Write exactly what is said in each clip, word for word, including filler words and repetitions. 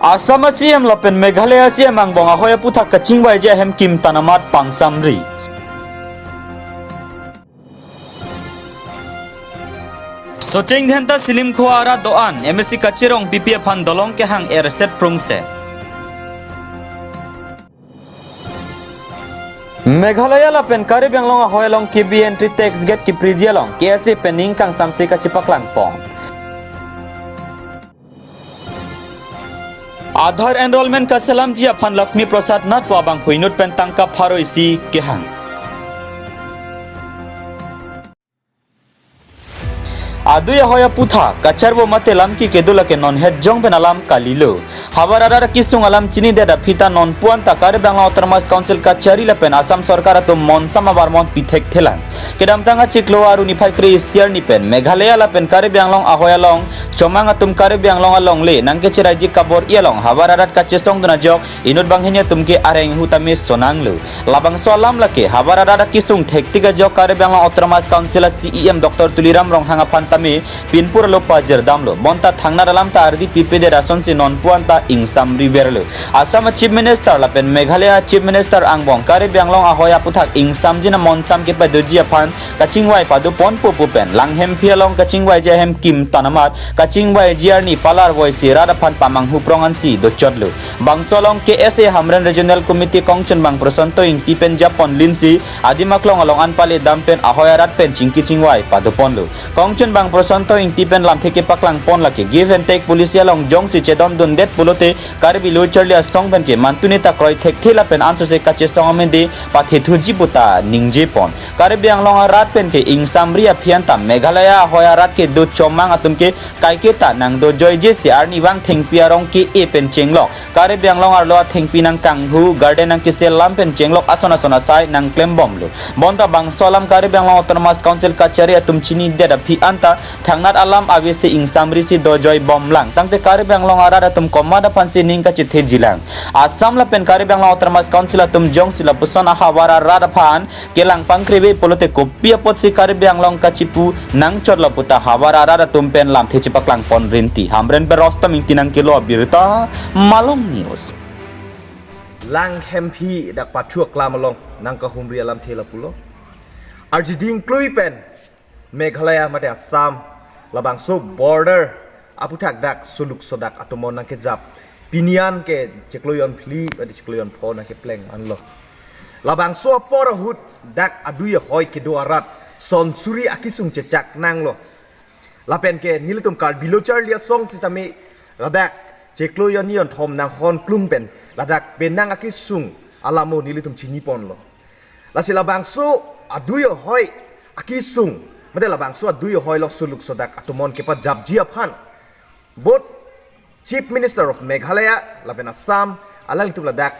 Assam a C M lapen Meghalaya C M angbong ahoi aputhak kachingvaiji ahem kim tanamat pangsamri. Socheng Dhenta Silimkhua arat do-an M A C Kache Rongpipi aphan dolong kehang erset prungse. Meghalaya lapen Karbi Anglong ahoi along K B entry tax gate kipriji along K S A pen ning kangsamse kachepaklangpon. Aadhaar enrollment kachelamji aphan Laxmi Prasad Nath pu abangphu inut pen tangka pharo isi kehang. Adui ahoi aputhak kacharbo mate lamki kedo lake non hetjong pen alam kalilo. Havar arat akesung alam chinidet aphi ta nonpu anta Karbi Anglong Autonomous Council kachari lapen Assam Sorkar atum monsam abarmon pithekthe lang. Kedamtang achiklo arni phai kre-isi arni pen Meghalaya lapen Karbi Anglong ahoi along chomang atum Karbi Anglong alongle nangkecheraiji kabor-i along havar arat kachesongdun ajok inut banghini atum ke areng ahut tame sonanglo. Labangso alam lake havar arat akesung thektik ajok Karbi Anglong Autonomous Council a C E M Doctor Tuliram Ronghang aphan tame pinpur alo pajirdamlo. Bonta thangnat alam ta ardi pipedet asonsi nonpu anta ingsamriverlo. Assam a Chief Minister lapen Meghalaya Chief Minister angbong Karbi Anglong ahoi aputhak ingsamjin amonsam kepadoji aphan kachingvai padoponpo pu pen Langhemphi along kachingvaiji ahem kim tanamat kachingvaiji arni palar voisi rat aphan pamanghuprong ansi dochotlo. Bangso along K S A Hamren Regional Committee kongchunbang Prosanto Ingti pen japon linsi adim aklong along an pale dam pen ahoi arat pen chingki chingvai padoponlo. Kongchunbang Prosanto Ingti pen lamthe kepaklangpon lake give and take policy along jongsi chedondundet pulote Karbi Lo Charli Asong pen ke mantuni ta kroi thekthe lapen ansose kachesong amede pathethuji puta ningjepon. Karbi Anglong arat pen ke ingsamri aphi anta Meghalaya ahoi arat kedo chomang atum ke kaiketa nangdojoijesi arnivang thengpi arong ke-e pen chenglok, Karbi Anglong arlo athengpi nangkanghu, garden nangkesel lam pen chenglok ason ason asai nangklembomlo. Bonta bangso alam Karbi Anglong Autonomous Council kachari atum chinidet aphi anta thangnat alam avesi ingsamrisi dojoibomlang. Tangte Karbi Anglong arat atum komat aphansi ning kachethejilang. Assam lapen Karbi Anglong Autonomous Council atum jongsi lapuson ahavar arat aphan kelang pangkreve pulote kopi apotsi Karbi Anglong kachipu nangchotlo puta havar arat atum pen lamthe chepaklangpon rinti. Hamren pen Rostam Ingti nangkelo abirta, Malong News. Langhemphi dak Pathu aklam along nangkahumri alamthe lapulo. Arjiding klui pen Meghalaya mate Assam labangso border aputhak dak suluk sodak atomon nangkejap. Pini an ke chiklo jon phli mate chiklo jon pho nangkepleng anlo. Labangso apor ahut dak adui ahoi kedo arat son suri akesung chechak nanglo. Lapen ke nelitum Karbi Lo Charli Asong sitame ladak chiklo jon ni jon thom nanghon klung pen ladak penang akesung alamo nelitum chiniponlo. Lasi labangso adui ahoi akesung mate labangso adui ahoi along suluk sodak atomon kepajapji aphan both Chief Minister of Meghalaya lapen Assam alanglitum ladak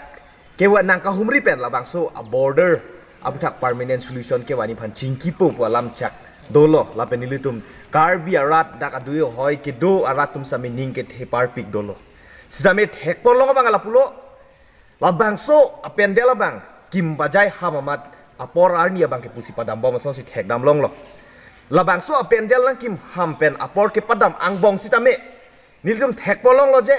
kewa nangkahumri pen labangso a border aputhak permanent solution kevanji aphan chingkipo pu alam chak dolo lapen nelitum Karbi arat dak adui ahoi kedo arat atum sitame ning kethe parpik dolo. Sitame thekponlong abang lapulo. Labangso apendel abang kim bajai ham amat apor arni abang ke pusi padambom asonsi thekdamlonglo. Labangso apendel nangkim ham pen apor kepadam angbong sitame nelitum thekponlonglo je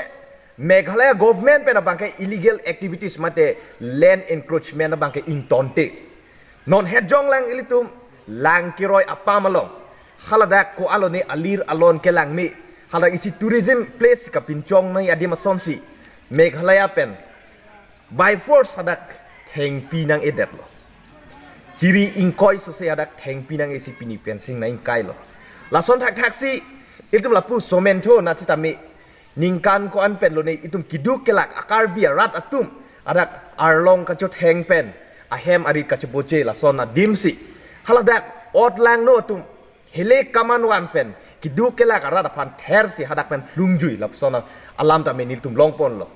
Meghalaya government pen abang ke illegal activities mate land encroachment abang ke ingtonte. Non hetjong lang ilitum Langkeroi apam along haladak ko-an lone alir alon kelangme, haladak isi tourism place kapinchong nai adim asonsi Meghalaya pen by force hadak thengpi nang-edetlo. Chiri ingkoi sose hadak thengpi nang-esi pini pensi nang-ingkailo. Lason thakthaksi itum lapu somento nat sitame ningkan ko-an pen lone itum keduk kelak a Karbi arat atum hadak arlong kachotheng pen ahem arit kachoboche lason adimsi haladak otlangno atum hele kamanvan pen keduk kelak arat aphan thersi hadak pen lhungjui lapuson alam tame nelitum longponlo.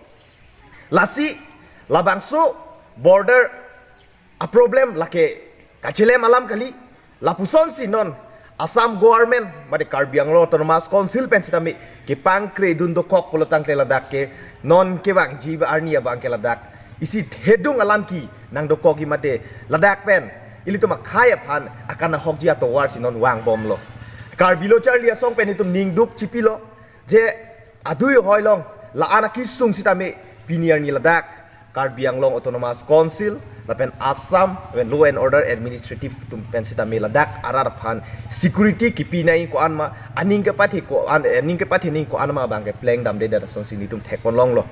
Lasi labangso border a problem lake kachelem alam kali, lapusonsi non Assam government mate Karbi Anglong Autonomous Council pen sitame kepangkredun dokok pulo tangte ladak ke non kevangji arni abang ke ladak isi thedung alam ke nangdokokji mate ladak pen ilitum akhei aphan akan ahokji atovarsi non vangbomlo. Karbi Lo Charli Asong pen itum ningduk chipilo je adui ahoi along La-an akesung sitame pini arni ladak Karbi Anglong Autonomous Council lapen Assam lapen Law and Order Administrative atum pen sitame ladak arat aphan security kipinai ko-an ma, aning kepathe ko-an, eh, aning kepathe nangji ko-an ma abang ke plengdamde, dak asonsi nelitum thekponlonglo.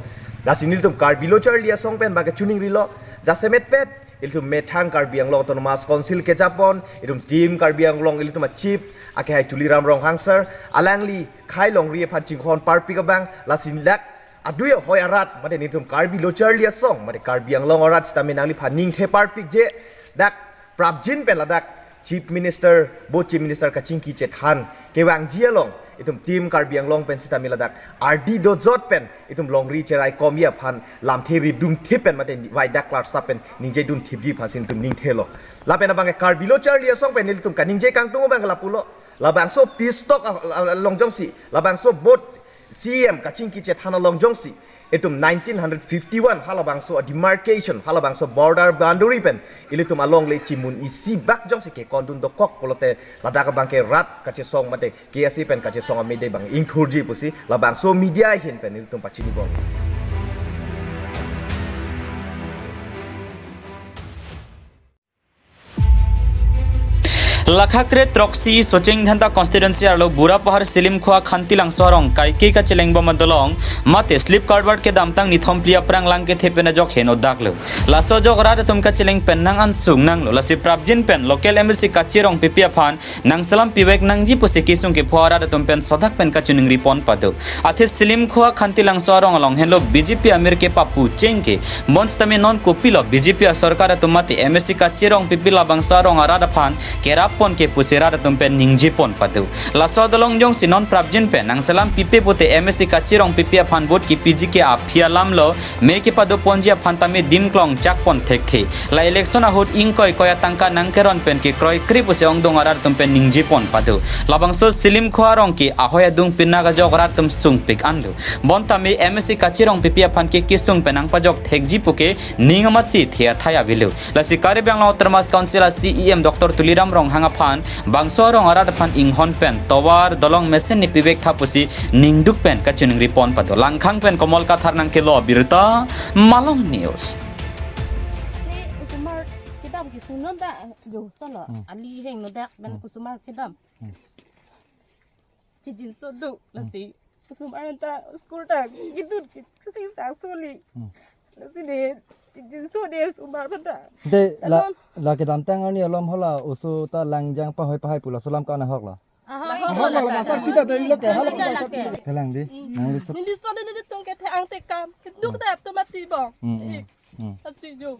Lasi nelitum Karbi Lo Charli Asong pen abang ke choningrilo, jasemetpet ilitum methang Karbi Anglong Autonomous Council kejapon, ilitum Team Karbi Anglong, ilitum a-chief akehai Tuliram Ronghang sir, alangli khei longri aphan chinghon parpik abang, lasi dak adui ahoi arat, mate nelitum Karbi Lo Charli Asong, mate Karbi Anglong arat sitame nangliphan ningthe parpikji, dak prapjin pen ladak Chief Minister, bo Chief Minister kachingki chethan kevangji along, itum Team Karbi Anglong pen sitame ladak ardi dojot pen itum longri cherai komji aphan lamthe ridunthip pen mate vai dak klarsap pen ningje dunthipji aphansi itum ningthelo. Lapen abang ke Karbi Lo Charli Asong pen nelitum kaningje kangtung abang ke lapulo. Labangso peace talk a, a, along jongsi, labangso bo C E M kachingki chethan along jongsi, itum nineteen hundred fifty-one halabangso a demarcation, halabangso border boundary pen ilitum alongle chimun isi bak jongsi kekondun dokok pulote ladak abang ke rat kachesong mate K S A pen kachesong amide abang ingthurji pusi labangso media ahin pen ilitum pachinibom. Lakha kre throksi Socheng Dhenta constituency arlo Burapahar Silimkhua Khantilangso arong kaike kachelengbom adolong mate slip culvert kedamtang nithom phli aphrang lang kethe pen ajok heno daklo. Laso ajok rat atum kacheleng pen nang ansung nanglo, lasi prapjin pen local M A C Kache Rongpipi aphan nangselam pivek nangji pusi kesung kepho arat atum pen sodak pen kachoningri pon pado. Athe Silimkhua Khantilangso arong along henlo B J P amir kepapu chengke. Bonsitame non kopilo B J P asorkar atum mate M A C Kache Rongpipi labangso arong arat aphan kerap pon ke pusi rat atum pen ningje pon pado. Laso adolong jongsi non prapjin pen nangselam pipe pute M A C Kache Rongpipi aphan vote kipiji ke aphi alamlo, me kepado ponji aphan tame dim klong chak pon thekthe. La election ahut ingkoi koi atangka nangkeron pen kekroikre pusi ongdung arat atum pen ningje pon pado. Labangso Silimkhua arong ke ahoi adung pinak ajok rat atum sungpik anlo. Bon tame M A C Kache Rongpipi aphan ke kesung pen nangpajok thekji puke ning amatsi the athai avelo. Lasi Karbi Anglong Autonomous Council a C E M Doctor Tuliram Ronghang aphan bangso arong arat aphan inghon pen tovar dolong mesen ne pivek tha pusi ningduk pen kachoningri pon pado. Langkhang pen Komol Kathar nangkelo birta Malong News. Ni osomar kedam ke sunon ta jo solo. Hmm. Ali heng no dak ben Hmm. osomar kedam. Hmm. Chijinso do Hmm. lasi. Osomar ta school ta gidut ke kasing sang soli. Hmm. Lasi de chijinso de osomar ta. De la Alon. la kedamtang arni alom hala oso ta langjang pahoi pahai pu laso alam ke-an ahok lo. Aha. Ahok lo, la sar pita do ilo ke, hala pita sar pita. Kelang di. Hmm. Nangli sep- Neli so de nelitum ke the-ang tekam. Keduk Hmm. da tu mati bong. Hmm, hmm. Ik. Hmm. Asi jo.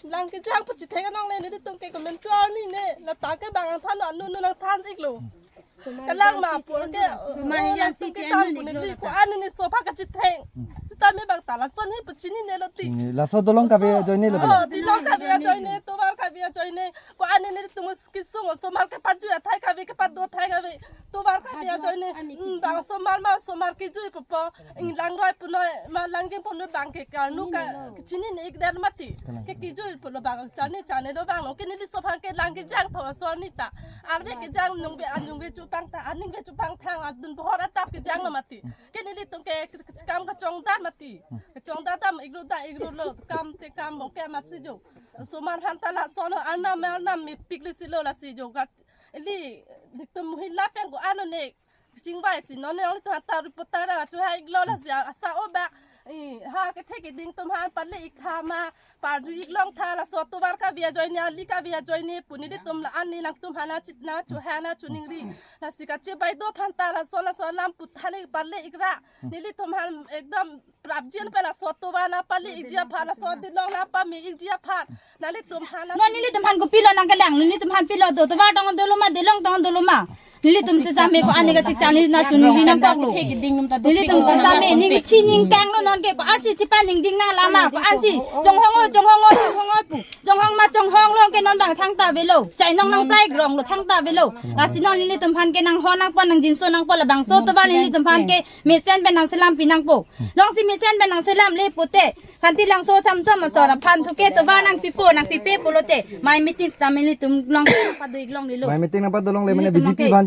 Lang kejang pachithek anong le nelitum ke komentar ni ne. La ta ke bang ang than anu nu nang than iklo. Kelang ma apor ke. Sumar yang si chen nu neli ko an ni sofa kachithek. Hmm. Sitame bang ta lason hi pachini ne lo ti. Ni laso dolong kave ajoine lo. Oh, dolong kave ajoine, tovar kave ajoine. Ko an ni nelitum kesung osomar kepajui athai kave kepado athai kave. Tovar kave ajoine. Hmm, bang osomar ma osomar kejui popo. Ing langroi punoi ma langjeng punoi bang ke karnu ka Chini ne lo. Kechini ne ik der mati. Kalang. Ke kejui pulo bang chani chani lo bang lo. Ke neli sofa ke lang kejang tho so ni ta. Arve kejang nungve anungve chupang ta. Aningve chupang thang adun bohor atap kejang lo mati. Ke nelitum ke, ke, ke kam kachongdar mati. Kachongdar dam igru da igru lo. Kam te kam bong ke mati jo. Osomar aphan ta lason arnam arnam mepik lesi lo lasi jo gat. Ili nelitum hila pen ko-an ne. Chingvai si non nelitum ta reporter achu hai lo lasi asa o ba. I, ha kethe keding atum aphan pale ik tha ma, parju ik long tha laso tovar kave ajoine, ali kave ajoine pu nelitum la an ni nangtum aphan chitna chu ha na choningri. Lasi Kache Baideo aphan ta laso laso alam pu tha ne pale ik ra. Nelitum aphan ekdom prapjin pen laso tovar na pale ikji aphan laso dolong na pame ikji aphan. Nelitum aphan na Non nelitum aphan kopilo nangkelang, nelitum aphan pilo do, tovar tong dolo ma, dolong tong dolo ma. Nelitum te same ko-an ne kachesang neli na choningri nangkoklo. Nelitum te same ning chining tanglo non ke ko-ansi chipa ningding nang lama, ko-ansi chonghong o, chonghong o, chonghong o pu. Chonghong ma chonghong lo ke non bang thangta avelo. Chainong nang plai grong lo thangta avelo. Lasi non nelitum aphan ke nanghon nangpon nangjinso nangpo labangso tovar nelitum aphan ke mesen pen nangselam pi nangpo. Jongsi mesen pen nangselam le pute. Khantilangso cham cham asor aphan thu ke tovar nangpipo nangpipe pulote. Mai meeting sitame nelitum long pado ik longlelo. Mai meeting nangpado longle mane Nelitum B J P ke aphan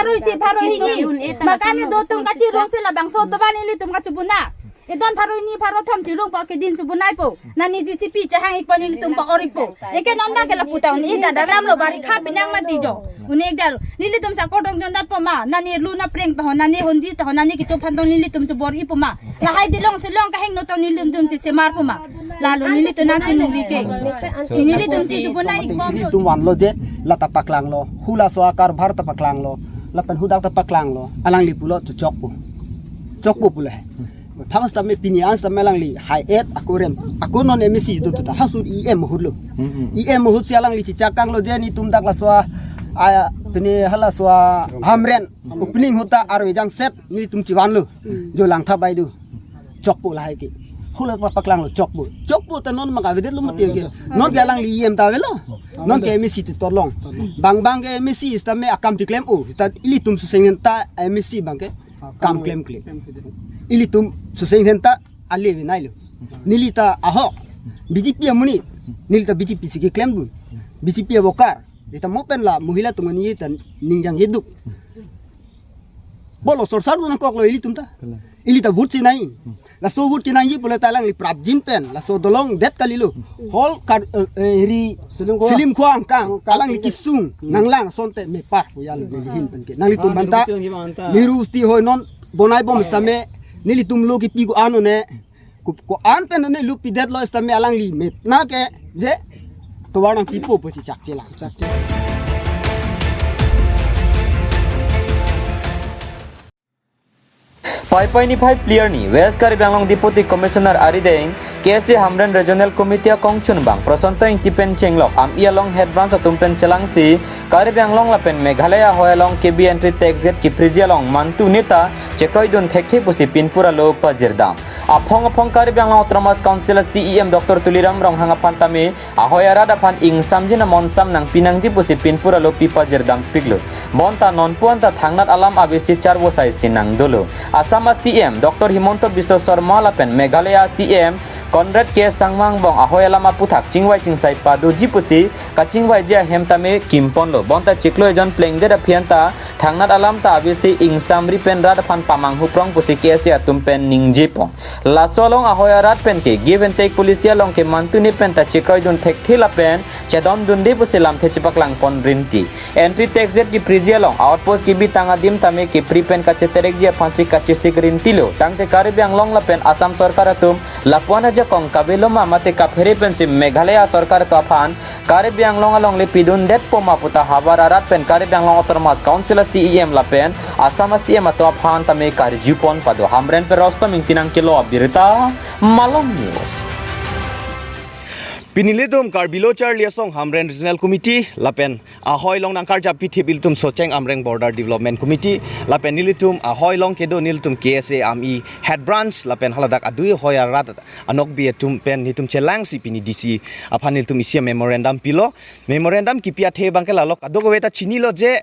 pharo isi, pharo hini. Makani do tum kachirung si labangso do ba nelitum kachubuna. Edon pharo hini, pharo thom chirungpo, kedin chubunaipo. Nani J C B chehang-ikpo, nelitum pa or-ikpo. Eke non ba ke lapu ta un-ik dadaram lo, bari kha pinang mati jo. Un-ik dal. Nelitum sa kodong jon datpo ma. Nani lun apreng taho, nani hondi taho, nani kecho phan tong nelitum chubor-ikpo ma. Lahai dilong silong kahingno tong nelitum chesemarpo ma. Lalo nelitum nangkinung ri ke. Nelitum si chubunai-ikbom. Nelitum vanlo je, la ta paklanglo. Hula so akar bhar ta paklanglo. Lapen hadak ta paklanglo. Alangli pulo chu chokpo. Chokpo pulo he. Thamas tame pini an tame alangli hai-et ako rem. Ako non M A C do ta. Hasu E M ahut lo. Mm, mm. E M ahut si alangli chichak kanglo je nelitum dak laso a, a, pini halaso a Hamren. Opening ahut ta arve jangset nelitum chivanlo. Jo Langtha bai do. Chokpo lahai ke. Hula pa paklanglo chokpo. Chokpo ta non maka avedet lo mati ke. Non ke alangli E M ta avelo. Non ke M A C tu tolong. Bang bang ke M A C tame akam ti klem-o. Ta ilitum Susen Sen ta M A C bang ke kam klemkle. Ilitum Susen Sen ta ale avenailo. Neli ta ahok. B J P amonit. Neli ta B J P si keklem dun. B J P avokar. Ita mo pen la mohila atum ani ta ningjang yeduk. Bolo sorsar dun nangkoklo ilitum ta. Kalang. Ili ta vote chinai. Laso vote chinai pulo ta alangli prapjin pen. Laso dolong det kalilo. Hall kar, eh, eh, ri Silim Khua. Silim Khua angkang. Angkang. Alangli kesung. Hmm. Nanglang asonte mepar. Kuyal neli hin pen ke. Nanglitum Ah, banta. Nehru Stadium banta. Nehru Stadium hoi non. Bonaibom sitame. Nelitum lo kipi ko-an one. Ko, ko-an pen ne lupidet lo sitame alangli met na ke je tovar nangpipo pusi chakche lang. Chakche. Paipai niphai phli arni West Karbi Anglong Deputy Commissioner arideng K S A Hamren Regional Committee akongchunbang Prosanto Ingti pen chenglok Ami along head branch atum pen chelangsi Karbi Anglong lapen Meghalaya ahoi along K B entry tax gate kipriji along mantu neta chekroidun thekthe pusi pinpur alo pajirdam. Aphong aphong Karbi Anglong Autonomous Council a C E M Doctor Tuliram Ronghang aphan tame ahoi arat aphan ingsamjin amonsam nangpi nangji pusi pinpur alo pi pajirdam piklo. Bonta nonpu anta thangnat alam abisi charvosai si nangdolo. Assam a C E M Doctor Himanta Biswa Sarma lapen Meghalaya a C E M Conrad K Sangma angbong ahoi alam aputhak chingvai chingsai padoji pusi kachingvaiji ahem tame kimponlo. Bonta chiklo ejon plengdet aphi anta thangnat alam ta abisi ingsamri pen rat aphan pamanghuprong pusi K S A atum pen ningjepon. Laso along ahoi arat pen ke give and take policy along ke mantu ne pen ta chekroidun thekthe lapen chedondunde pusi lamthe chepaklangpon rinti. Entry tax gate kipriji along outpost kibitang adim tame kipri pen kacheterekji aphansi kachesik rintilo. Tangte Karbi Anglong lapen Assam sorkar atum lapu-an ajakong kavelo ma mate kaphere pensi Meghalaya sorkar atum aphan Karbi Anglong alongle pidundetpo ma puta havar arat pen Karbi Anglong Autonomous Council a C E M lapen Assam a C E M atum aphan tame karjupon pado. Hamren pen Rostom Ingti nangkelo abirta, Malong News. Pini ilitum Karbi Lo Charli Asong Hamren Regional Committee lapen ahoi along nangkarjap pithip ilitum Socheng Amreng Border Development Committee lapen nelitum ahoi along kedo nelitum K S A Ami head branch lapen haladak adui ahoi arat anokbi atum pen nelitum chelangsi pini D C aphan nelitum isi memorandum pilo. Memorandum kipi athe abangke lalo kadokave ta chinilo je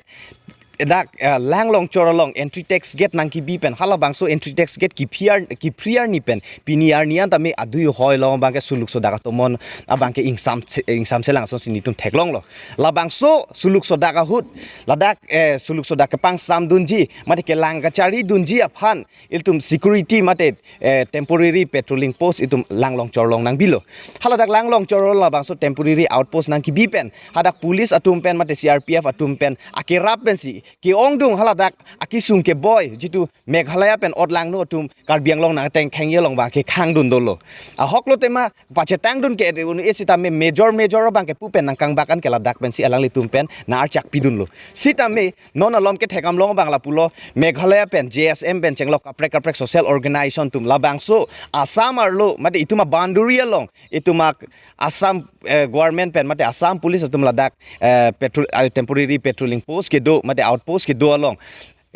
dak, eh, Langlongchor along entry tax gate nangkibi pen halabangso entry tax gate kipri ar, kipri arni pen pini arni an tame adui ahoi along abangke suluk sodak atomon abangke ingsam, ingsamse langsongsi nelitum theklonglo. Labangso suluk sodak ahut ladak, eh, suluk sodak kepangsamdunji mate kelang kacharidunji aphan ilitum security mate, eh, temporary patrolling post itum Langlongchor along nangbilo. Haladak Langlongchor along labangso temporary outpost nangkibi pen hadak police atum pen mate C R P F atum pen akerap pensi ke-ongdung haladak akesung keboi, jitu Meghalaya pen otlangno atum Karbi Anglong nangtengkheng along abangke khangdun dolo. Ahok lo tema pachetangdun ke unu esitame major major abangke pu pen nangkangbak an ke ladak pensi alanglitum pen nang-archak pidunlo. Sitame non alom kethek amlong abang lapulo, Meghalaya pen J S M pen chenglok kaprek kaprek social organization atum labangso Assam arlo mate itum a-boundary along itum a Assam eh, government pen mate Assam Police atum ladak eh, patrol, eh, temporary patrolling post kedo mate outpost kedo along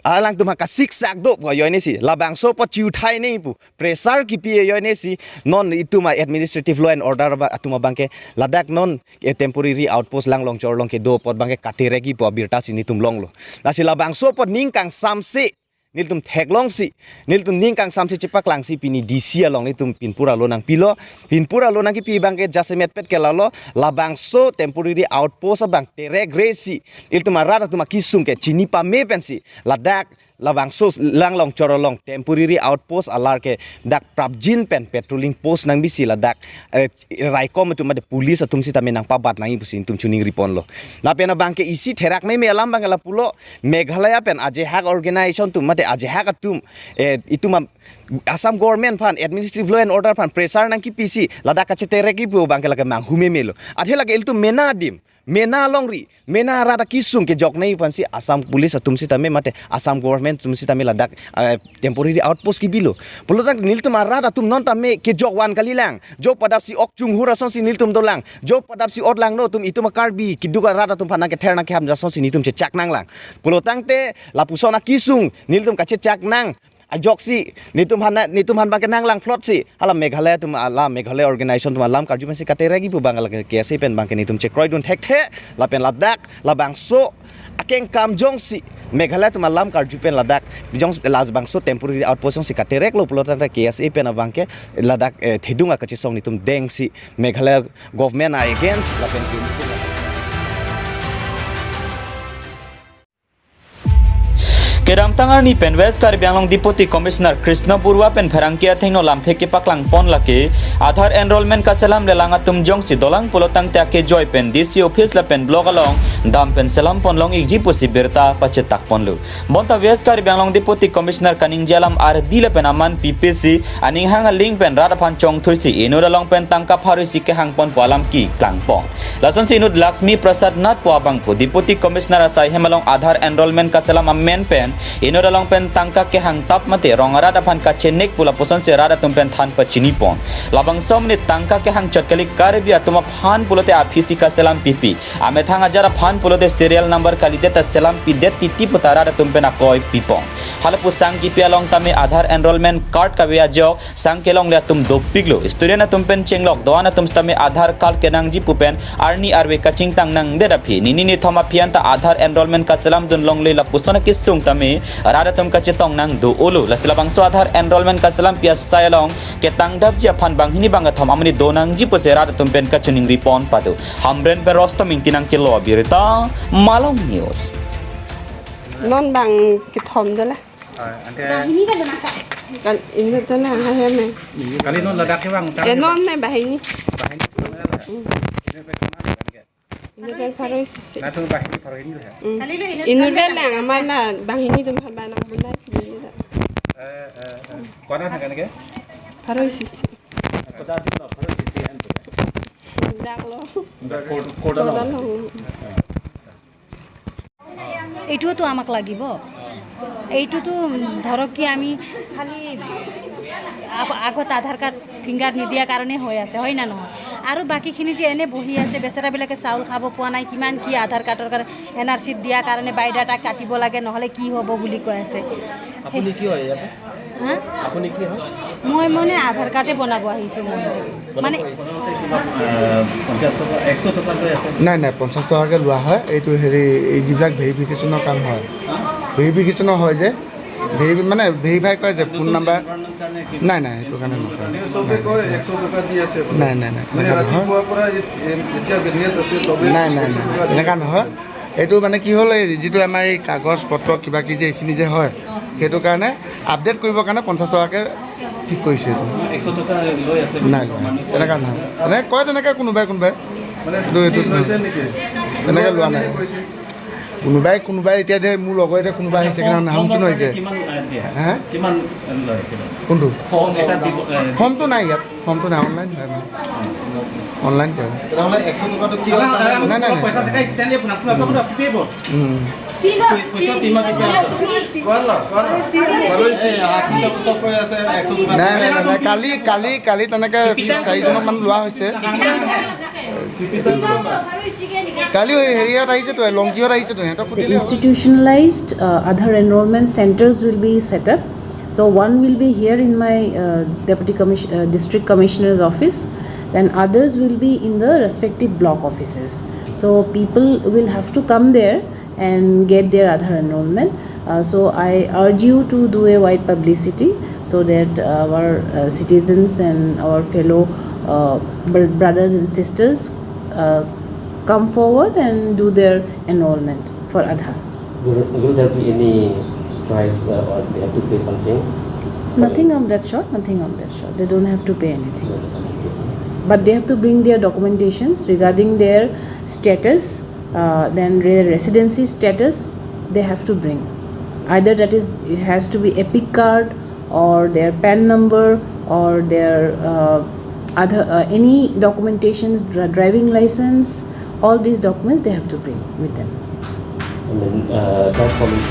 alangtum ha kasiksak do pu ajoine si labangso apot chiuthai nangji pu pressure kipi ajoine si non itum a-administrative law and order ba atum abangke ladak non eh, temporary outpost Langlongchor along kedo apot abangke katerekji pu abirta si nelitum longlo. Lasi labangso apot ning kangsamse nelitum theklongsi, nelitum ning kangsamse chepaklangsi pini D C along nelitum pinpur alo nangpilo, pinpur alo nangkipi abangke jasemet pet ke lalo, labangso temporary outpost abang terekre si, ilitum arat atum akesung ke chini pame pensi, ladak labangso Langlongchor along temporary outpost alar ke dak prapjin pen patrolling post nangbi si ladak eh, raikom atum mate police atum sitame nangpabat nangji pusi nelitum choningriponlo. Lapen abangke isi therak meme alam abangke lapulo, Meghalaya pen ajehak organization atum mate ajehak atum eh, itum am- Assam government aphan administrative law and order aphan pressure nangkipi si ladak kacheterekji pu abangke lake manghu memelo. Athe lake ilitum mena adim, mena alongri, mena arat akesung kejok nangji aphansi Assam Police atum sitame mate Assam government atum sitame ladak eh, temporary outpost kebilo. Pulotangte nelitum arat atum non tame kejok van kalilang. Jo padap si ok chunghur asonsi nelitum dolang. Jo padap si otlangno atum itum a-Karbi keduk arat atum aphan nangkether nangkeham asonsi nelitum chechak nanglang. Pulotangte lapuson akesung nelitum kachechak nang ajoksi nelitum aphan nelitum aphan abangke nanglang phlotsi hala Meghalaya atum ala Meghalaya organization atum alam karju pensi katerekji pu abang ala K S A pen abangke nelitum chekroidun thekthe lapen ladak labangso akengkam jongsi Meghalaya atum alam karju pen ladak jong labangso temporary outpost jongsi katereklo pulotangte K S A pen abangke ladak eh, thedung akachesong nelitum dengsi Meghalaya government a-against lapen Kedamtang arni pen West Karbi Anglong Deputy Commissioner Krishna Baruah pen pherangke athengno lamthe kepaklangpon lake Aadhaar enrollment kaselam lelang atum jongsi dolang pulotangte akejoi pen D C office lapen block along dam pen selampon long-ikji pusi birta pachetakponlo. Bonta West Karbi Anglong Deputy Commissioner kaningje alam ardi lapen aman pipisi aning hang aling pen rat aphan chongthuisi inut along pen tangka pharo isi kehangponpo alam keklangpon. Lasonsi inut Lakshmi Prasad Nath pu abangphu Deputy Commissioner asai hem along Aadhaar enrollment kaselam amen pen inut along pen tangka kehangtap mate rong arat aphan kachenek pu lapusonsi rat atum pen than pachinipon. Labangso amonit tangka kehangchot kali Karbi atum aphan pulote aphisi kaselam pipi, amethang ajar aphan pulote serial number kalidet ta selam pidet titi puta rat atum pen akoi pipon. Halapu sang kipi along tame Aadhaar enrollment card kave ajok sang kelongle atum dopiklo. Student atum pen chenglok do-an atum sitame Aadhaar card kenangji pu pen arni arve kachingtang nangdet aphi nini nithom aphi anta Aadhaar enrollment kaselamdun longle lapuson akesung tame rat atum kachetong nang do-olo. Lasi labangso Aadhaar enrollment kaselam pi asai along ketangdapji aphan banghini bangkethom amonit donangji pusi rat atum pen kachoningripon pado. Hamren pen Rostom Ingti nangkelo abirta, Malong News. Non bangkethom dala. Ah, ante Kan ini dala ha ya me. Kali non ladak ke bang, Eh non ne banghini. Banghini. Ini pen pharo isi. Nah, tu banghini pharo isi ya. Inut pen lang amat la banghini atum haba nang bunai ini la. Eh, eh, eh. Kona na kan ke? Pharo isi. Kota di na pharo isi an. Dak lo. Dak kota, kota Kota lo. Lo. এইটোতো আমাক লাগিব। এইটোতো ধৰক কি আমি খালি আগ-, আগত আধাৰ কাৰ্ড ফিংগাৰ নিদিয়াৰ কাৰণে হৈ আছে, হয় না নহয়? আৰু বাকীখিনি যে এনে বহি আছে, বেচেৰাবিলাকে চাউল খাব পোৱা নাই, কিমান কি আধাৰ কাৰ্ডৰ কাৰণে, এন আৰ চিত দিয়াৰ কাৰণে বায়'ডাটা কাটিব লাগে, নহ'লে কি হ'ব বুলি কৈ আছে। আপুনি কি হয় ইয়াতে? হা? আপুনি কি হয়? মই মানে আধাৰ কাৰ্ডে বনাব আহিছোঁ মই। মানে আহ, পঞ্চাশ টকা, একশ টকা লৈ আছে। নাই, নাই, পঞ্চাশ টকাকে লোৱা হয়। এইটো হেৰি, এই যিবিলাক ভেৰিফিকেশ্যনৰ কাম হয়, ভেৰিফিকেশ্যনৰ হয় যে, ভেৰি-, মানে ভেৰিফাই কৰে যে ফোন নাম্বাৰ। নাই, নাই, এইটো কাৰণে নকৰে। চবে কয় একশ টকা দি আছে বোলে। নাই, নাই, নাই, মানে তেনেকুৱা নহয়। ৰাতিপুৱাৰ পৰা এ-, এ-, এতিয়া বিজনেছ আছে, চবে নাই, নাই, নাই, একশ টকা দি তেনেকুৱা আছে। নহয়। এইটো মানে কি হ'ল, এই যিটো আমাৰ এই কাগজ পত্ৰ কিবা কিবি যে এইখিনি যে হয়, সেইটো কাৰণে আপডেট কৰিবৰ কাৰণে পঞ্চাশ টকাকে ঠিক কৰিছে এইটো। একশ টকা লৈ আছে বুলি নাই, কয় নাই, মানুহে কয়। তেনেকুৱা নহয়। মানে কয় তেনেকৈ কোনোবাই কোনোবাই। মানে এইটো, এইটো কি লৈছে নেকি? তেনেকৈ লোৱা নাই। কোনোবাই কৈছে? কোনোবাই কোনোবাই এতিয়া ধৰ মোৰ লগৰ এতিয়া কোনোবা আহিছে, কিমান নাম চুন হৈছে। কিমান, এ, দিয়ে? হা? কিমান, এ, লয় কিলো? কোনটো? ফৰ্ম এটা দিব, এ, ফৰ্মটো নাই ইয়াত, ফৰ্মটো নাই, অনলাইন হয় মানে। অনলাইন কৰে। তেনেহ'লে একশ টকাটো কিয়? নাই, নাই, নাই। পইচা চেকাই ষ্টেণ্ড আপোনাক, আপোনাক, আপোনাক দিব। উম। পই-, পইচা কিমান দিব? কোৱা ল, কোৱা ল। এই, আ, পিছত, পিছত কৈ আছে, একশ টকা। নাই, নাই, নাই, নাই। কালি, কালি, কালি তেনেকে চাৰিজনক মান লোৱা হৈছে। কালি হেৰিয়াত আহিছেতো, লংকিহত আহিছেতো, সিহঁতক The সুধিলে হ'ল। Institutionalized, uh, Aadhaar enrollment centers will be set up. So one will be here in my, uh, Deputy Commis-, uh, District Commissioner's office, and others will be in the respective block offices. So people will have to come there and get their Aadhaar enrollment. Uh, so I urge you to do a wide publicity so that our, uh, citizens and our fellow, uh, br-, brothers and sisters, uh, come forward and do their enrollment for Aadhaar. Will, will there be any price, uh, or they have to pay something? Nothing of that sort, nothing of that sort. They don't have to pay anything. But they have to bring their documentations regarding their status, uh, then re-, residency status they have to bring. Either that is, it has to be EPIC card or their PAN number or their, uh, other, uh, any documentations, dri-, driving license, all these documents they have to bring with them. And then, uh, that follows.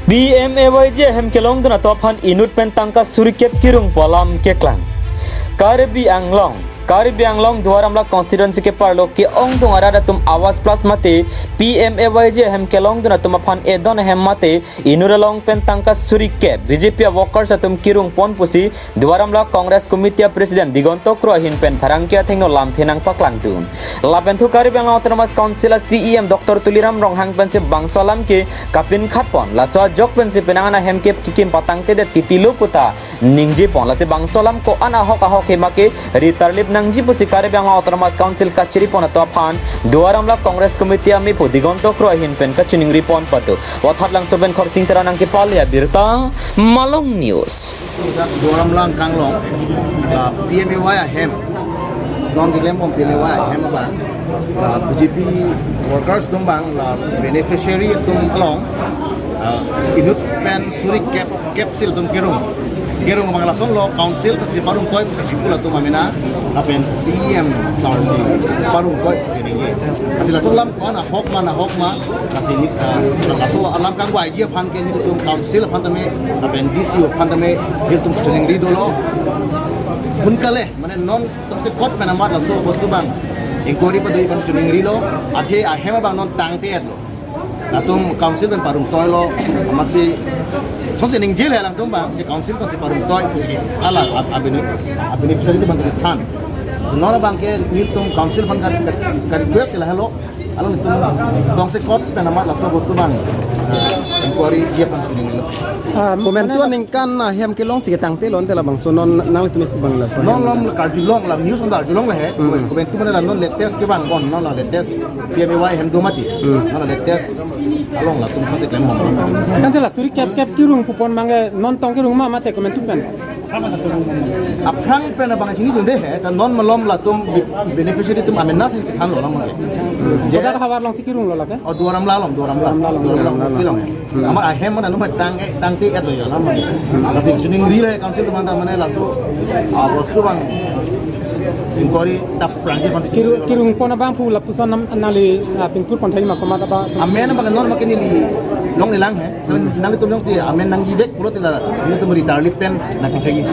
P M A Y G ahem kelongdun atum aphan inut pen tangka suri kep kirungpo alam keklang. Karbi Anglong, Karbi Anglong Duar Amla constituency keparlo ke-ongdung arat atum Awas Plus mate P M A Y G ahem kelongdun atum aphan edon ahem mate inut along pen tangka suri kep B J P workers atum kirungpon pusi Duar Amla Congress Committee President Diganta Kro ahin pen pherangke athengno lamthe nangpaklangdun. Lapen thu Karbi Anglong Autonomous Council a C E M Doctor Tuliram Ronghang pensi bangso alam ke kapinkhatpon, laso ajok pensi penang an ahem ke kikim patangtedet titilo puta ningjepon, lasi bangso alam ko-an ahok ahok hema ke ritarlip nangji pusi Karbi Anglong Autonomous Council kachiripon atum aphan Duar Amla Congress Committee amephu Diganta Kro ahin pen kachiningri pon patu. Vothatlangso pen Khorsing Terang nangkepale abirta, Malong News. Duar Amla anglong, la P M A Y ahem, non diglem pon P M A Y ahem abang, la B J P workers atum abang, la beneficiary atum along, ah, inut pen suri kep, kep sil atum kirung. Kirung abang lasonlo council pensi parungtoi pusi chipul atum amena, lapen C E M sir si parungtoi pusi ningje. Lasi laso alam ko-an ahok ma, ahok ma, lasi ni, ah, laso alam kangvaiji aphan ke nelitum council aphan tame, lapen D C aphan tame, nelitum chiningri dolo. Punkale, mane non tongsekot pen amat laso bostu abang inquiry padoi abang chiningrilo, athe ahem abang non tangtedetlo. Latum council pen parungtoilo, amatsi sonsi ningjele alangtum abang, ke council pensi parungtoi pusi, hala, ab-, abini, abini beneficiary atum abang kethan. Non abang ke nelitum council aphan ka, ka, ka request ke lahelo, alangtum tongsekot pen amat laso bostu abang, eh, inquiry ji aphan chiningrilo. Ah, komantu aningkan ahem kelongsi ketangte lonte labangso non nanglitum abang laso. Non lom karjulong la news on karjulong le he. Hmm. Komantu mane la non latest ke abang bon, non la latest P M A Y ahem do mati. Hmm. Non la latest along latum sonsi klembom. Tangte la suri kep kep kirung pupon abang ke non tong kirung ma mate komantu pen. Aphrang pen abang chinidunde he, ta non malom latum be-, beneficiary atum amena si chethanlo alam abang ke. Je- Kodak havar alongsi kirunglo lake? Oh, Duar Amla along, Duar Amla. Duar Amla along. Duar Amla along, Duar Amla along. Amar ahem mane number tang, eh, tangtedet lo ya alam abang. Lasi chiningri le council atum abang ta mane laso, ah, bostu abang inquiry tap prangji aphan. Kiru-, kirungpon abang pu lapuson nam nangli, ah, pingkur pon thai ma komat abang. Amen abang non make neli longle lang he. So, nanglitum jongsi amen nangjivek pulote la nelitum ritarlip pen nangpi thai.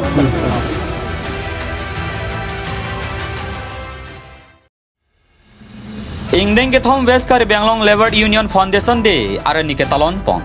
Ingdeng kethom West Karbi Anglong Labour Union Foundation Day arni ketalon pon.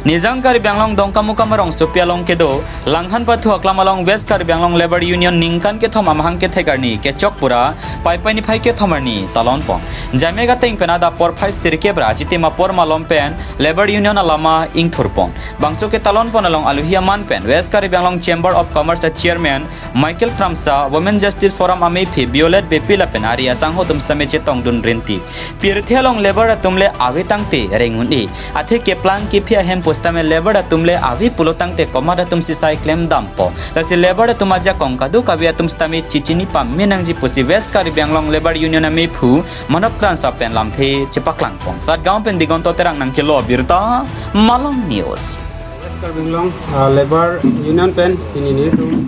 Nijang Karbi Anglong Dongkamukam arongsopi along kedo, Langhan Pathu Aklam along West Karbi Anglong Labour Union ningkan kethom amahang kethek arni kechok pura, Paipai niphai kethom arni talon pon. Jaime gateng pen adap porphai sirkep ra achitim apor malom pen Labour Union alama ingthur pon. Bangso ketalon pon along alohi aman pen West Karbi Anglong Chamber of Commerce a Chairman Michael Kramsa, Women Justice Forum amephi Violet Beypi lapen ari asangho atum sitame chetongdun rinti. Pirthe along labour atum le ave tangte reng un-e. Athe keplang kephi ahem pusitame labour atum le ave pulo tangte komat atum si sai klem dampo. Lasi labour atum ajakong kadokave atum sitame chichini pame nangji pusi West Karbi Anglong Labour Union amephu Manab Kransa pen lamthe chepaklangpon. Satgaon pen Digonto Terang nangkelo abirta, Malong News. West Karbi Anglong, ah, Labour Union pen pini nelitum,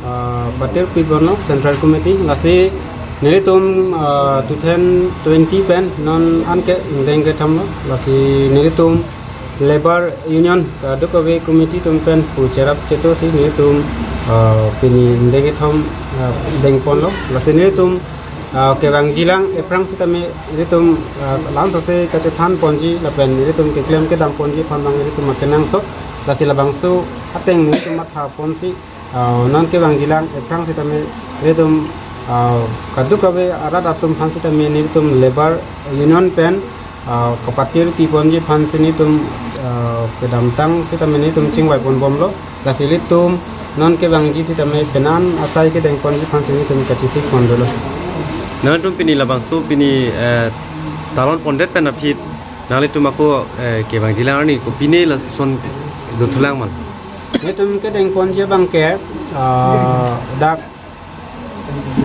ah, patir pibonlo Central Committee. Lasi nelitum, ah, two thousand twenty pen non anke ingdeng kethom lo. Lasi nelitum Labour Union kadokave committee atum pen pu cherap cheto si nelitum, ah, pini ingdeng kethom, ah, dengponlo. Lasi nelitum, ah, kevangjilang aphrang sitame nelitum, ah, lamsose kachethanponji lapen nelitum keklem kedamponji aphan abang nelitum akenangsot. Lasi labangso ateng nelitum mathaponsi, ah, non kevangjilang aphrang sitame nelitum, ah, kadokave arat atum aphan sitame nelitum Labour Union pen, ah, kapatir piponji aphansi nelitum, ah, kedamtang sitame nelitum chingvaiponbomlo. Lasi ilitum non kevangji sitame penan asai kedengponji aphansi nelitum kachesik pondolo. Nangtum pini labangso pini, eh, talon pondet pen aphi nanglitum ako, eh, kevangjilang arni kopine lason dothulang ma? Nelitum kedengponji abangke, ah, dak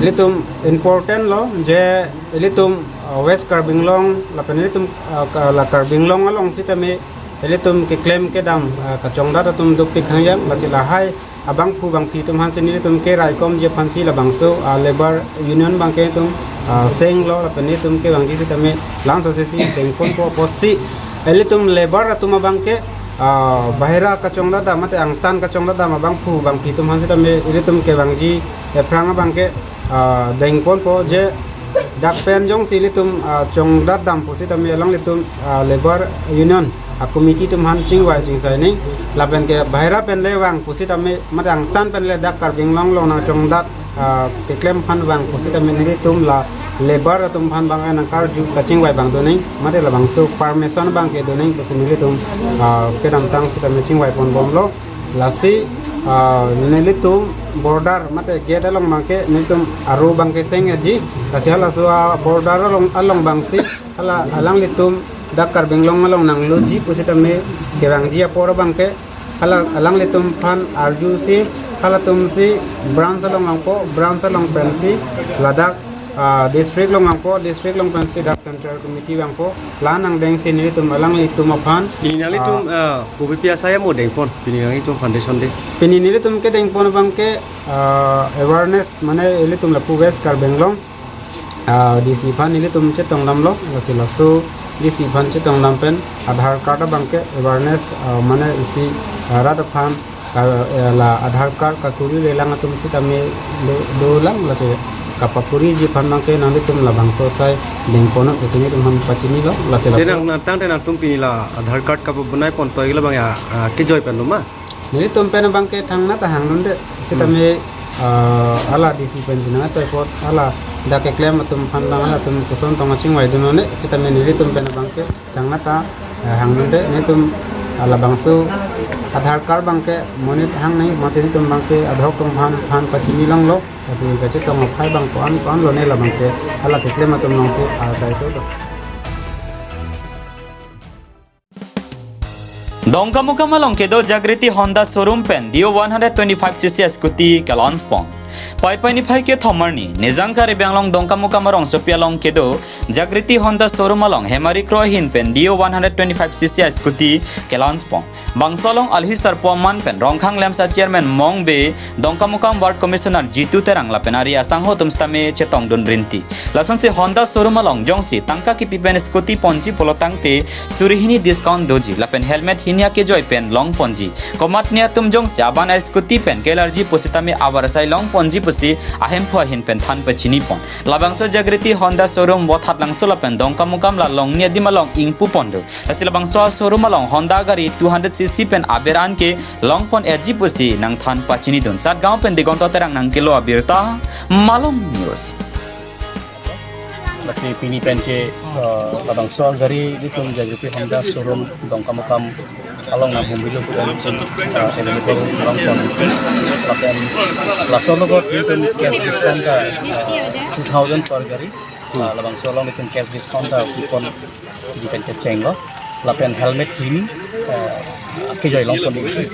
ilitum important lo je ilitum, ah, West Karbi Anglong lapen ilitum, ah, ka-, la Karbi Anglong along sitame ilitum keklem kedam, ah, kachongdat atum dopik hangyang, lasi lahai abangphu bangphi atum aphansi nelitum keraikomji aphansi labangso, ah, Labour Union abangke itum, ah, senglo lapen nelitum kevangji sitame lamsose si dengponpo apotsi ilitum labour atum abangke, ah, bahira kachongdat dam mate angtan kachongdat dam abangphu bangphi atum aphan sitame ilitum kevangji aphrang abangke, ah, dengponpo je dak pen jongsi ilitum, ah, chongdat dam pusitame alanglitum, ah, Labour Union a committee atum aphan chingvai chingsai nang lapen ke bahira pen le vang pusitame mate angtan pen le dak Karbi Anglong along nangchongdat, ah, keklem aphan vang pusitame nelitum la labour atum aphan abang nangkarju kachingvai abang donang mate labangso permission abangke donang pusi nelitum, ah, kedamtang sitame chingvaiponbomlo. Lasi, ah, nelitum border mate gate along abangke nelitum aro abangke seng-etji. Lasi halaso a-border along, along abangsi hala alanglitum dak Karbi Anglong along nangloji pusitame kevangji apor abangke hala alanglitum aphan arjusi halatumsi branch along vangpo, branch along pensi ladak, ah, district along vangpo, district along pensi dak Central Committee vangpo, la nangdengsi nelitum alanglitum aphan. Pini nanglitum, ah, ah, kopi pi asai amo dengpon, pini nanglitum foundation day? Pini nelitum kedengpon abangke, ah, awareness mane ilitum lapu West Karbi Anglong, ah, D C aphan ilitum chetongdamlo, lasi laso D C aphan chetongdam pen Aadhaar card abangke awareness, ah, mane isi, ah, rat aphan ka, eh, la Aadhaar card kakuri lelang atum sitame do, dolang, lasi kapakuriji aphan abangke nanglitum labangso asai dengponnon pusi nelitum aphan pachinilo, lasi laso. Tenang na tang tenang tum pini la Aadhaar card kapabonai pon toilo abang ya, ah, kejoi pen lo ma? Nelitum pen abangke thangnat ta hangdunde sitame, hmm, ah, hala D C pensi nangtoi apot hala dak keklem atum aphan abang halatum koson tong chingvaidun un-e sitame nelitum pen abangke thangnat ta, eh, hangdunde nelitum, ah, labangso Aadhaar card abangke monit hang nai, masi nelitum abangke ad hoc atum aphan, aphan pachini longlo, lasi kachetong aphai abang ko-an, ko-an lone labangke hala keklem atum alongsi adai to do. Dongkamukam along kedo Jagriti Honda showroom pen Dio one hundred twenty-five C C scooty ke-launch pon. Paipai niphai kethom arni, Nijang Karbi Anglong Dongkamukam arongsopi along kedo Jagriti Honda showroom along Hemari Kro ahin pen Dio one hundred twenty-five C C scooty ke-launch pon. Bangso along alhi sarpo aman pen Rongkhang Lemsa Chairman Mong Bey, Dongkamukam Ward Commissioner Jitu Terang lapen ari asangho atum sitame chetongdun rinti. Lasonsi Honda showroom along jongsi tangka kipi pen scooty ponji pulo tangte suri hini discount doji lapen helmet hini akejoi pen longponji. Komatne atum jongsi aban a-scooty pen kelarji pusitame avarsai longponji pusi ahemphu ahin pen than pachinipon. Labangso Jagriti Honda showroom Vothatlangso lapen Dongkamukam la Longni adim along ingpupon do. Lasi labangso a-showroom along Honda gari two hundred C C pen aber an ke longpon-etji pusi nangthan pachinidun. Satgaon pen Digonto Terang nangkelo abirta, Malong News. Lasi pini pen ke, eh, labangso gari ilitum Jagriti Honda showroom Dongkamukam along nang humilo pen, eh, available longpon. Lapen laso along ilitum cash discount ta, eh, two thousand per gari. Hmm. Eh, labangso along ilitum cash discount ta coupon di pen kechenglo. lapen helmet cleaning, eh, akejoi longpon isi.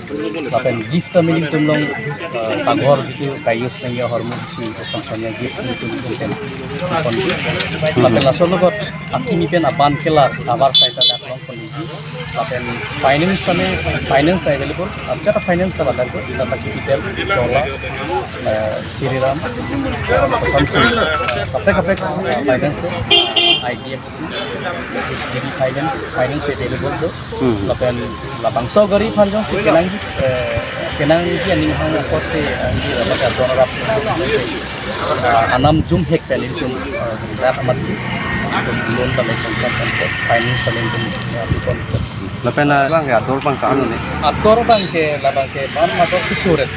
Lapen gift ta nelitum along, eh, paghor jitu ka-use nangji ahormu si kosong kosong ya gift nelitum nelitum longpon. Lapen laso logot akimi pen aban kelar abar sai ta dak longpon isi. Lapen finance ta me, finance ta available. Arjata finance ta ladak do, Tata Capital, Chola, eh, Shriram, eh, kosonsi, eh, kaprek kaprek, eh, finance do, I D F C, H D B finance, finance available do. Hmm. Lapen labangso gari aphan jongsi kenangji, eh, kenangji aning hang apot te, eh, di rapat aton rap, eh, anam jum hek pen nelitum, eh, rat amatsi, nelitum loan ta le sangkap kan, finance ta nelitum, eh, pipon. Lapen, ah, bang ya, ator bang ka-an ne? Ator bang ke, labang ke, ban ator kesuret.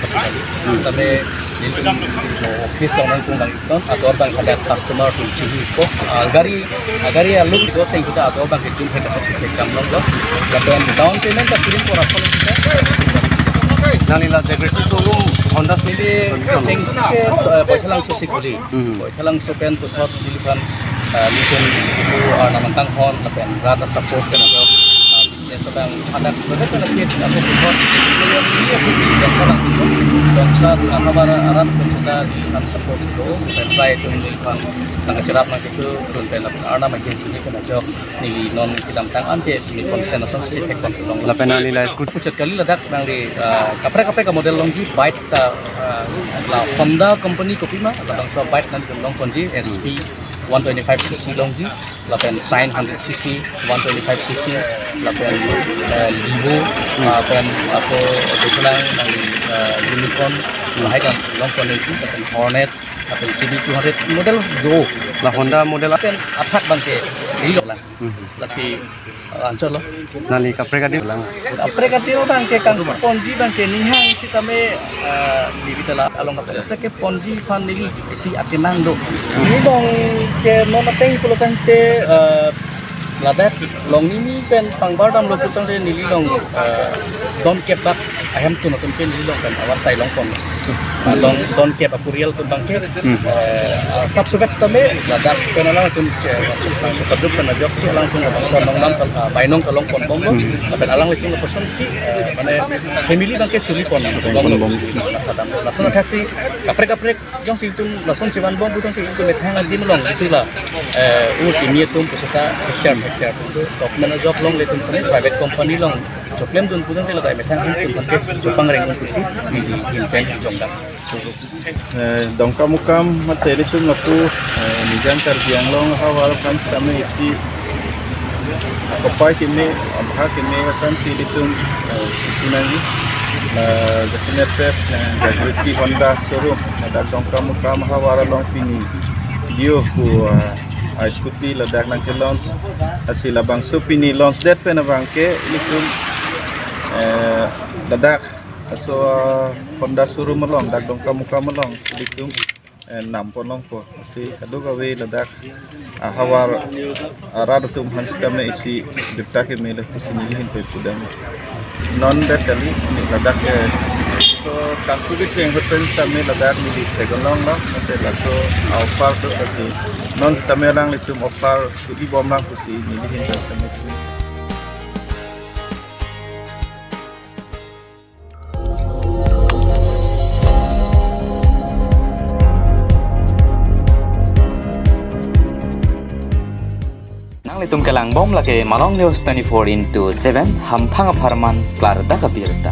Hmm. Tapi nelitum office along nangkung bang iknon, ator bang ada customer atum chihiko. Ah, gari, ah, gari alum do teng kuda ator bang ke jum hek hek kam long lo. Lapen down payment ta surim pora pon kita. Nangli la Jagriti showroom Honda City. Neli tengsi ke, eh, Baithalangso si kuli. Hmm. Baithalangso pen puthot neli kan, eh, nelitum itu, eh, namang tanghon lapen rat a-support pen ajo, eh, business abang adak sebagai pen apit ajo puthot. Neli yang ini aku sih yang kadang itu. Songsar, eh, habar arat pen kita neli kan support itu. Pen try itu neli kan nangkacherap nangkitu, pen pen arnam akhir sini pen ajo. Neli non kedamtang ante neli konsen asonsi thek pon long. Lapen nangli la scooty? Puchet kali ladak nangli, ah, kaprek kaprek a-model longji, bike ta, ah, la Honda company kopima, labangso bike nangli longponji, S P one twenty-five C C longji, lapen Shine hundred C C, one twenty-five C C, lapen, eh, Levo, lapen ako Baithalang nangli, eh, Unicorn, lahai kan longpon longji, lapen Hornet, lapen C B two hundred model do. La Honda model a- Lapen athak bang ke, ilo lang. Mhm. Lasi, ah, anchor lo. Nangli kaprek adim lang. Kaprek adim bang ke kangponji bang ke ninghang sitame, ah, neli ta la along kaprek kaprek keponji aphan neli isi akenang do. Neli bang ke non ateng pulo tangte, ah, ladak long neli pen pangbar damlo putangte neli long, ah, don kep bak ahemtun atum pen neli long pen abar sai longpon. Ah, long don kep a-courier atum bang ke, eh, ah, sab subet sitame ladak pen alangtum ke, ah, so kaduk pen ajoksi alangtum labangso nongnam kal-, ah, bainong kalongpon bomlo. Lapen alanglitum lapuson si, eh, mane family bang ke suli pon bomlo. Lason athaksi kaprek kaprek jongsi itum lason chevan bom putangte itum methang adim long itu la, eh, ur kimi atum pusita share share atum tu government a-job longle atum private company long choklem dun putangte ladak methang atum aphan ke chopangreng un pusi neli ahin pen jongdam. Eh, Dongkamukam mate ilitum lapu, eh, Nijang Karbi Anglong ahavar aphan sitame isi akopai keme, abha keme asonsi ilitum, eh, isi nangji, eh, jasemet pet, eh, Jagriti Honda showroom, ladak Dongkamukam ahavar along pini Dio pu, eh, a-scooty ladak nangke-launch, lasi labangso pini launch det pen abang ke ilitum, eh, ladak laso, ah, Honda showroom along, dak Dongkamukam along, ilitum, eh, nampon longpo. Lasi kadokave ladak ahavar arat atum aphan sitame isi birta keme le pusi neli ahin pen pudam. Non det kali, neli ladak, eh, so kangku kecheng ahut pen sitame ladak neli theklong lo, mate laso a-offer do lasi. Non sitame alanglitum offer suli bom lang pusi neli ahin pen sitame. Nanglitum kelang bom lake Malong News twenty-four into seven, hamphang apharman klardak abirta.